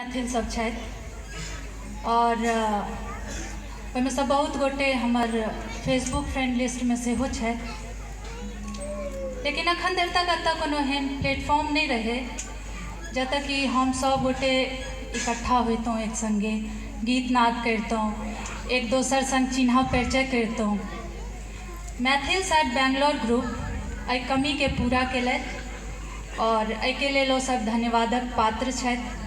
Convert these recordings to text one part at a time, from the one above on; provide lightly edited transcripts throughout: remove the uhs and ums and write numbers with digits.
मैथिल सब छथि आओर ओहिमे सँ बहुत गोटे हमर फेसबुक फ्रेंड लिस्टमे सेहो छथि। लेकिन अखन धरि तक एतऽ कोनो एहन प्लेटफॉर्म नहि रहै जतऽ कि हम सब गोटे इकट्ठा होइतहुँ, एक सङ्गे गीत नाद करितहुँ, एक दोसर सङ्ग चिन्ह परिचय करितहुँ। मैथिल साइड बेंगलोर ग्रुप एहि कमीके पूरा केलथि आओर एहिके लेल ओ सब धन्यवादक पात्र छथि।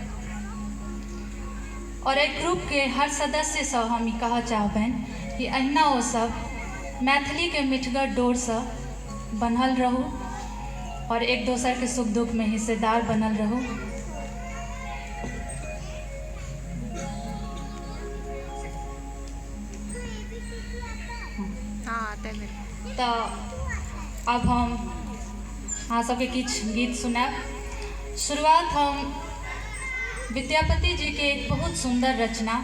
आओर एहि ग्रुपके हर सदस्यसँ हम ई कहऽ चाहबनि कि अहिना ओ सब मैथिलीके मिठगर डोरसँ बन्हल रहू आओर एक दोसरके सुख दुखमे हिस्सेदार बनल रहू। तऽ आब हम अहाँ सबके किछु गीत सुनायब। शुरुआत हम विद्यापति जीके एक बहुत सुन्दर रचना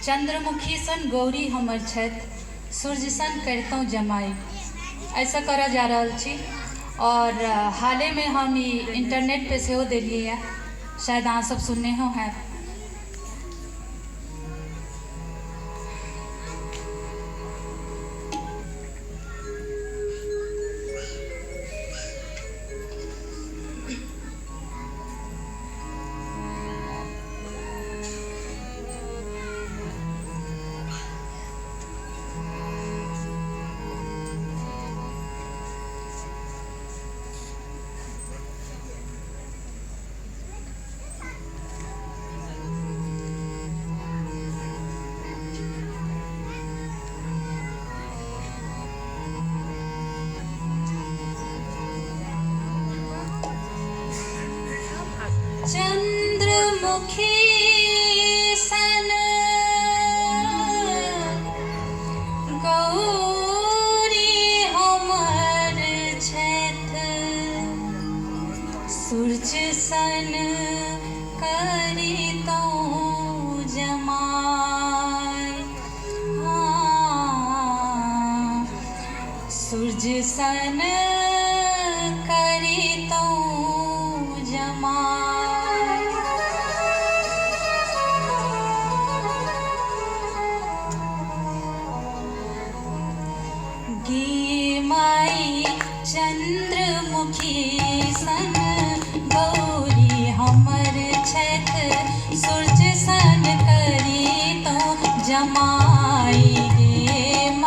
चन्द्रमुखी सन गौरी हमर छथि सूर्य सन करितहुँ जमाइ एहिसँ करऽ जा रहल छी। आओर हालेमे हम ई इन्टरनेट पे सेहो देलियैए, शायद अहाँ सब सुननेहो हैब। चंद्रमुखी सन गौरी हमर छथि, सूर्य सन करितहुँ जमाय, हाँ, सूर्य सन